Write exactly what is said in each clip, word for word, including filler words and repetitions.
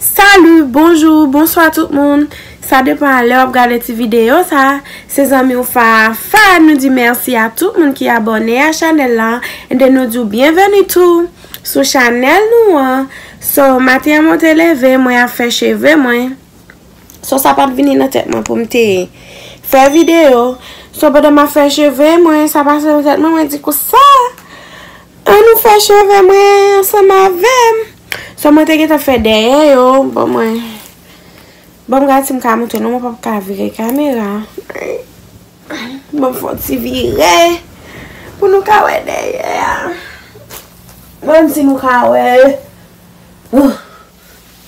Salut, bonjou, bonswa tout moun. Sa depann a lè w ap gade ti videyo sa. Se zanmi w Fafa. Nou di mèsi a tout moun ki abòne a chanèl la. And then nou di w byenveni tou sou chanèl nou an. So, maten an mwen te leve, mwen ap fè cheve mwen. So, sa pa t vini nan tèt mwen pou m te fè videyo. So, pandan m ap fè cheve mwen, sa pase nan tèt mwen, mwen di konsa, ann nou fè cheve mwen ansanm avè m. So, mwen te gentan fè dèyè yo. Ban mwen, ban m gade si m ka montre nou, mwen p ap ka vire kamera. Ban m fè yon ti vire pou nou ka wè dèyè a. Ban m si nou ka wè. Uh,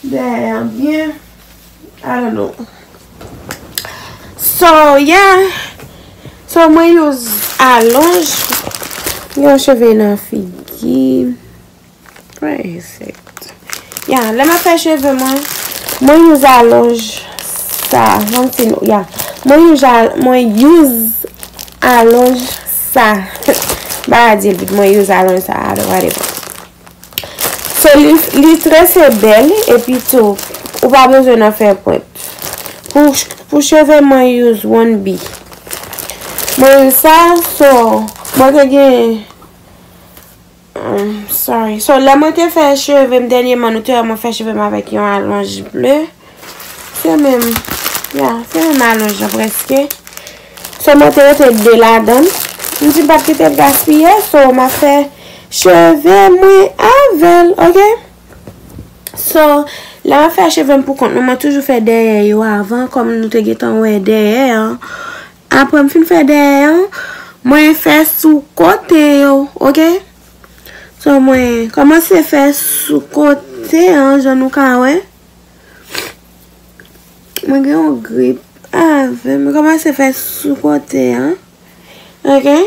dèyè a byen. I don't know. So, yeah. So, mwen use alonj. Gen yon cheve nan figi. Where is it? Yeah, lè m ap fè cheve mwen, mwen use alonj sa. Yon ti nou, yeah. Mwen use al-, mwen use alonj sa. Ba di l vit, mwen use alonj sa. I don't, whatever. So, li, li trese bèl, epi tou, ou pa bezwen nan fè pwent. Pou, pou cheve mwen use one B. Mwen use sa, so, mwen te gen, um, sorry. So, lè mwen te fè cheve m dènyèman, nou te wè mwen fè cheve m avèk yon alonj ble. Se menm, ya, se menm alonj lan prèske. So, mwen te rete de ladan l. M di m p ap kite l gaspiye, so, m ap fè cheve mwen avè l, oke? So, lè m ap fè cheve m pou kont mwen, mwen toujou fè dèyè yo avan, kòm nou te gentan wè dèyè an. Apre m fin fè dèyè an, mwen fè sou kote yo, oke? So, mwen kòmanse fè sou kote an, jan nou ka wè. Mwen gen yon grip avè m. Mwen kòmanse fè sou kote an. Oke?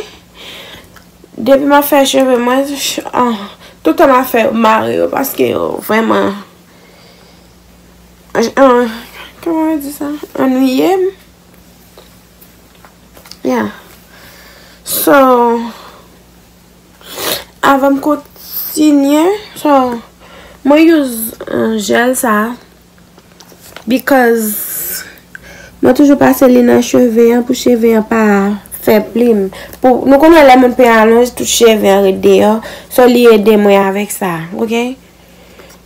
Depi m ap fè cheve mwen, ch-, ah, tout tan m ap fè yo mare yo, paske yo vrèman, ah, kòman yo di sa? Annuiye m. Yeah. So, avan m kontinye, so, mwen use, uh, jèl sa, because mwen toujou pase li nan cheve an pou cheve an pa fè plim. Pou, nou konnen lè moun pran alonj, tout cheve an ret deyò. So, li ede mwen avèk sa, oke?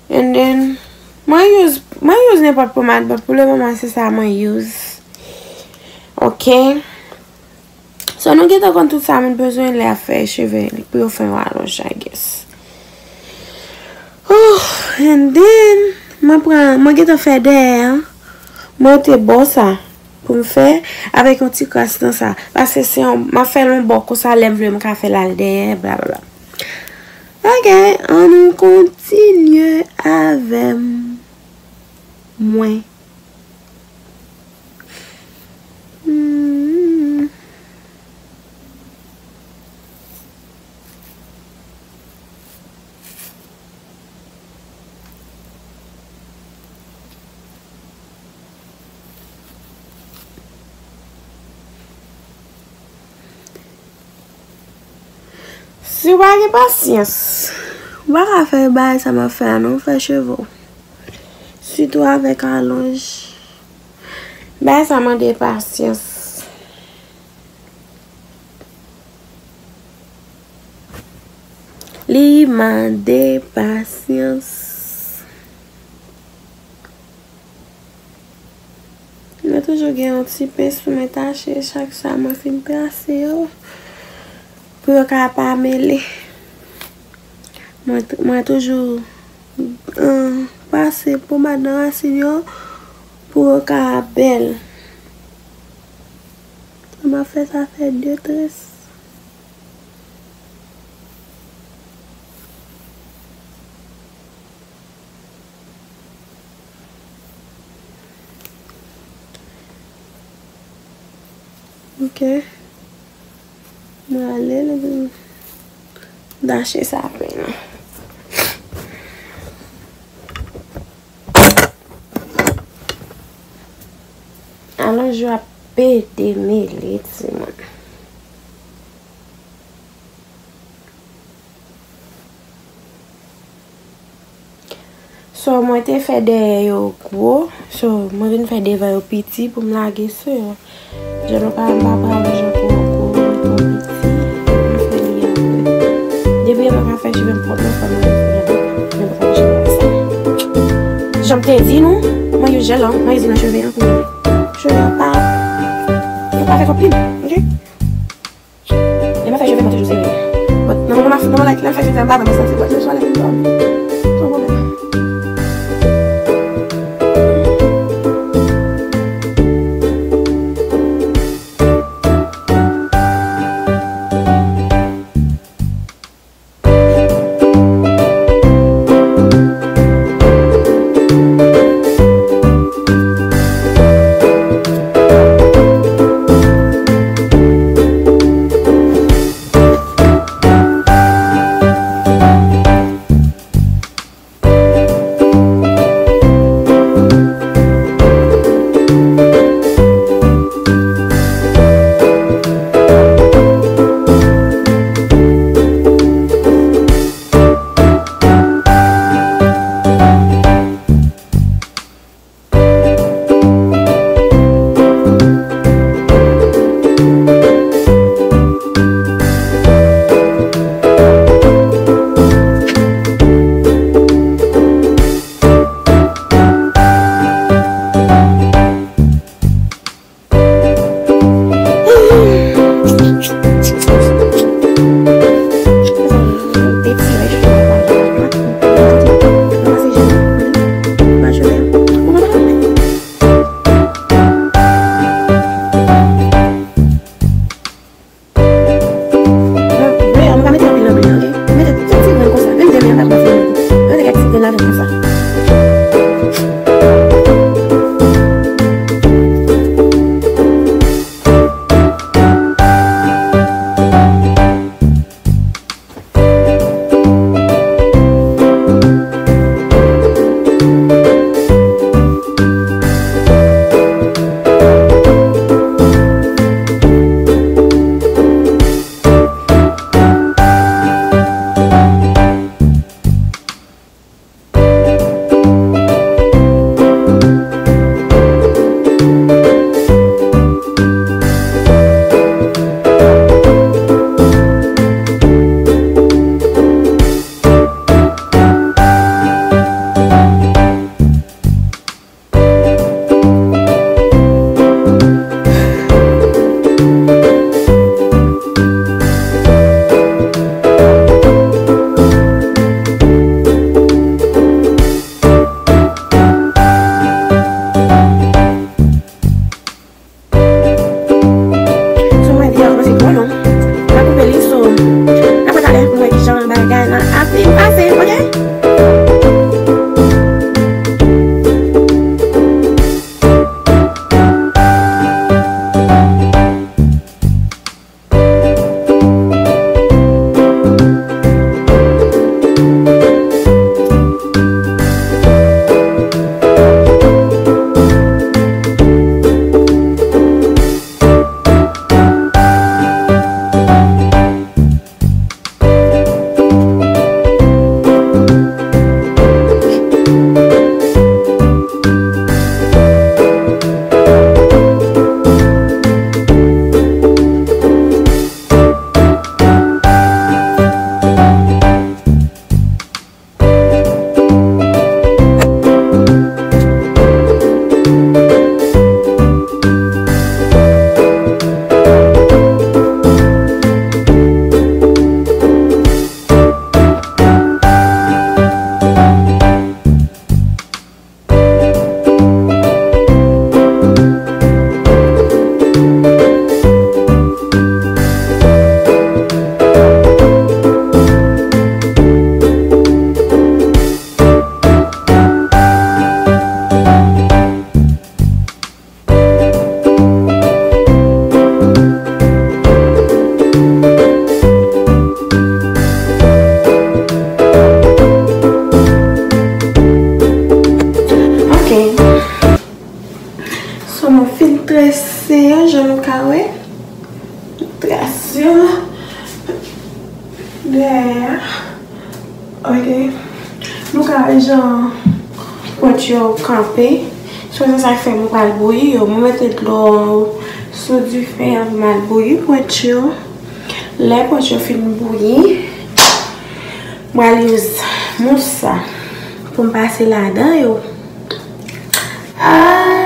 And then, mwen use, mwen use nenpòt pomad, but pou le moman, se sa mwen use. Oke? So, nou gentan konn tout sa moun bezwen lè ap fè cheve pou yo fè yon alonj, I guess. Ooh, and then, mwen pran, mwen gentan fè dèyè an. Mwen te bò sa pou m fè avèk yon ti kras nan sa. Paske se yon, m ap fè l yon bò konsa, lè m vle m ka fè l al dèyè, blablabla. Oke, ann nou kontinye avè m. Mwen. Hmm. Si w pa gen pasyans, ou pa ka fè bagay sa m ap fè a non, fè cheve w. Sitou avèk alonj. Bagay sa mande pasyans. Li mande pasyans. Mwen toujou gen yon ti pens pou mwen tache chak sa mwen fin pase yo, pou yo ka pa mele. Mwen t-, mwen toujou, euh, pase pomad nan rasin yo pou yo ka bèl. Sa m ap fè, sa fè de tres. Ok. Mwen ale, epi m dache sa pen an. Alonj yo ap pete mele, timoun. So, mwen te fè dèyè yo gwo. So, mwen vin fè devan yo piti pou m lage sou yo. Jan nou ka wè, m pa pran yon jan pou, pou, pou piti. M fè li an vre. Depi mwen pa fè cheve m pwòp, mwen fè mwen fè mwen pa fè cheve m sa. Jan m te di nou, mwen use jèl la, mwen use nan cheve an pou cheve an pa, yo pa fè twòp plim, ok? Lè m ap fè cheve m, mwen toujou sere. But nan moman m ap, nan moman like, lè m fè cheve m, m pa vrèman santi bòt yo sou ale m dòmi. Se yon pwoblèm. Bon, vre, nou pa mete anpil nan blen an, ok? Mete kèk ti grenn konsa. Menm dèyè a, pa twò fè mete. Mete kèk ti grenn ladan konsa. So, mwen di a kòmanse twò long. Mwen koupe li, so, n ap wè talè pou n wè kijan bagay lan ap vin pase, ok? Ok. So, mwen fin trese yo, jan nou ka wè. Trase yo. Dèyè. Ok. Nou ka wè jan Pwent yo kanpe. So, se sa k fè mwen pral bouyi yo. Mwen mete dlo sou dife an pou m al bouyi pwent yo. Lè pwent yo fin bouyi, mwen al use mous sa pou m pase ladan yo. Ah,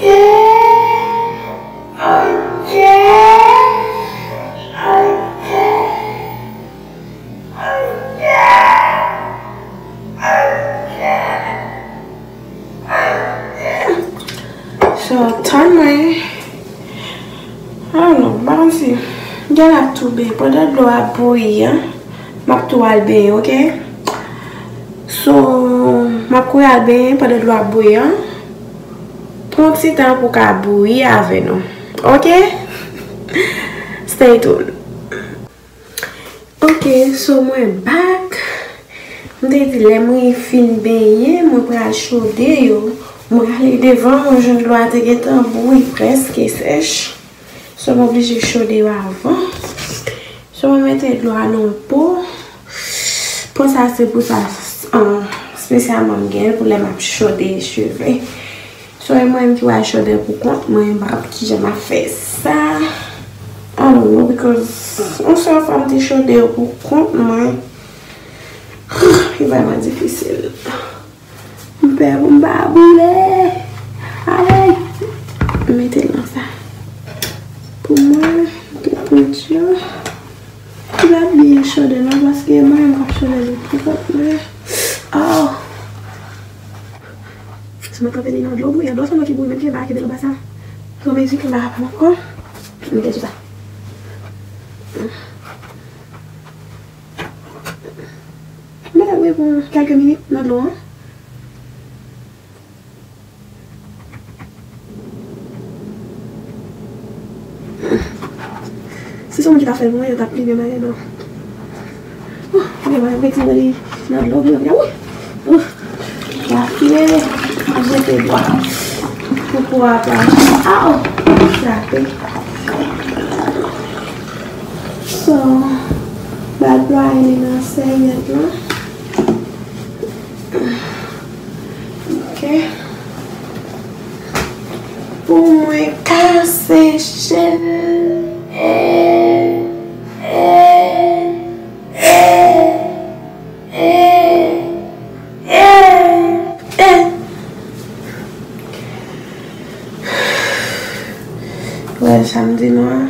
yeah. Oh, yeah. Oh, yeah. So, tann mwen. I don't know, m pa konn si m gen ap tou benyen. Pandan dlo a ap bouyi an, m ap tou al benyen, oke? So, m ap kouri al benyen pandan dlo a ap bouyi an. Pran ti tan pou w ka bouyi avè nou, oke? Stay tuned. Ok, so mwen back. M te di lè mwen fin benyen, mwen pral chode yo. Mwen ale devan, mwen jwenn dlo a te gentan bouyi, prèske sèch. So mwen oblije chode yo avan. So mwen mete dlo a nan yon po. Po sa se pou sa, an, espesyalman m gen l pou lè m ap chode cheve. So, e mwen menm ki pral chode pou kont mwen, m pa konn kijan m ap fè sa. I don't know, because yon sèl fwa m te chode yo pou kont mwen, li vrèman difisil. M pè pou m pa boule. Ay! M mete l nan sa. Pou mwen, pou pwent yo. Li pa byen chode non, paske mwen menm k ap chode li pou kont mwen. Oh! Si mwen trete li nan dlo bouyan, dlo se dlo ki bouyi menm ki anba, ki te anba sa. Dlo mezi ki anba a pa ankò. Mete sou sa. Mete bouyi pou kèlke minit nan dlo an. Si se yon moun ki ta fè l pou mwen, yo t ap pi byen bagay non. Oh, mwen mwen mete nan li nan dlo byen byen wi. Oh, la fye, mwen jete bwa. Pou pou a pa. Aw, frape. So, ba dlo a li nan sèvyèt la. Ok. Pou mwen ka seche. Wè sa m di nou a.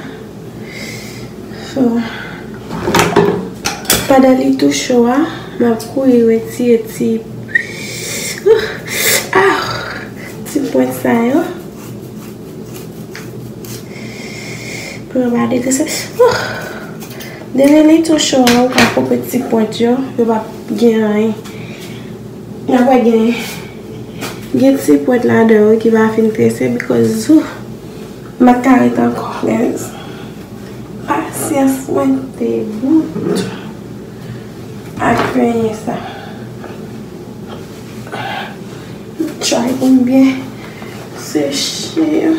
So, pandan li tou cho a, m ap kouri retire ti, ah, ti pwent sa yo. Pou yo pa detrese. Depi li tou cho a, ou ka koupe ti pwent yo, yo p ap gen anyen. N ap wè gen, gen ti pwent ladan yo ki pa fin trese, because, ouh, m pa t ka ret ankò, guys. Pasyans mwen te bout ak penyen sa. M try pou m byen seche yo.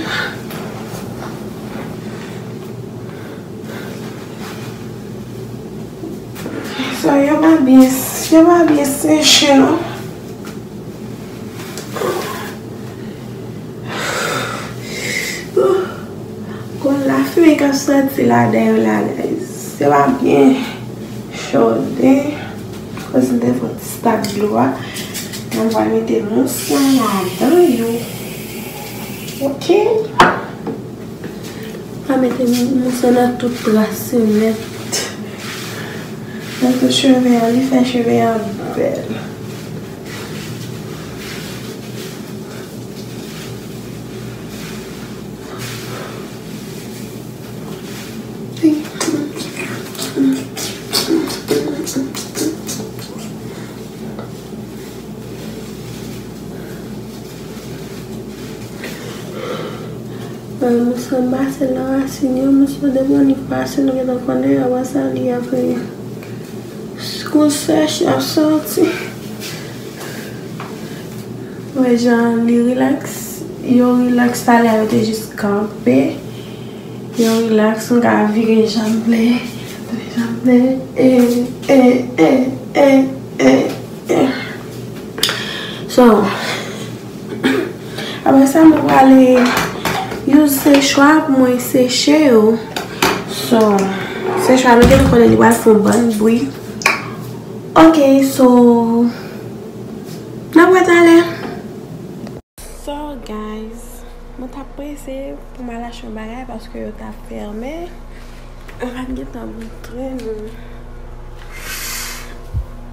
So, yo pa byen, yo pa byen seche non. Gon lafimen k ap soti ladan yo la, guys. Se pa byen chode. Koz m te fè yon ti stad dlo a. Mwen va mete mous lan ladan yo. Ok. Va mete mous lan nan tout tras yo nèt. Nan tout cheve a, li fè cheve a bèl. Mwen, mous lan pase nan rasin yo, mous lan depi w pase, nou gentan konnen, apre sa, li ap kou sèch, ap soti. Wè jan li rilaks. Yo rilaks talè a, yo te jis kanpe. Yo rilaks, m ka vire jan m vle. Vire jan m vle. E, e, e, e, e, e. So, apre sa, mwen prale use sechwa pou mwen seche yo. So, sechwa nou gentan konnen li pral fè yon bann bri. Ok, so, n ap wè talè. So, guys, mwen t ap prese pou m al achte yon bagay paske yo t ap fèmen. Mwen pa t gentan montre nou.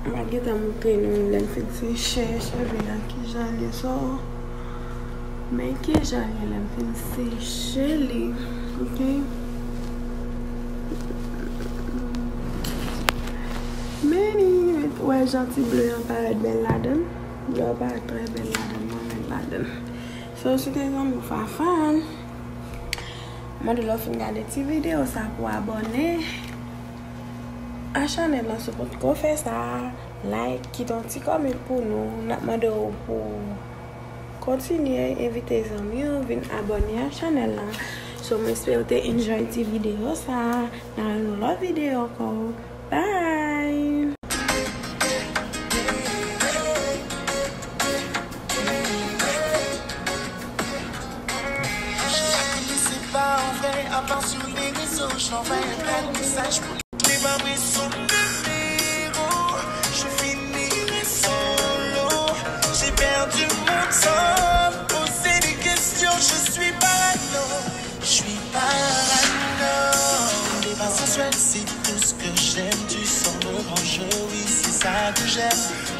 Mwen pa t gentan montre nou lè m fin seche cheve a kijan l ye. So, men kijan l ye lè m fin seche li. Ok? Men li, wè jan ti ble an parèt bèl ladan l. Ble an parèt trè bèl ladan l, mwen menm ladan l. So, si w te zanmi w Fafan, mande w lè w fin gade ti videyo sa pou abòne a chanèl lan. Si w potko fè sa, like, kite yon ti kòmant pou nou. N ap mande w pou kontinye envite zanmi w vin abòne a chanèl lan. So, mwen espere w te enjoy ti videyo sa. N a wè nan lòt videyo ankò. Bye! Pas en vrai, à part sur les réseaux, j'envoie un tas de messages pour les pas son numéro. Je finirai solo. J'ai perdu mon temps. Poser des questions, je suis parano. Je suis parano. Les pas sensuels, c'est tout ce que j'aime. Tu sens le grand jeu, oui, c'est ça que j'aime.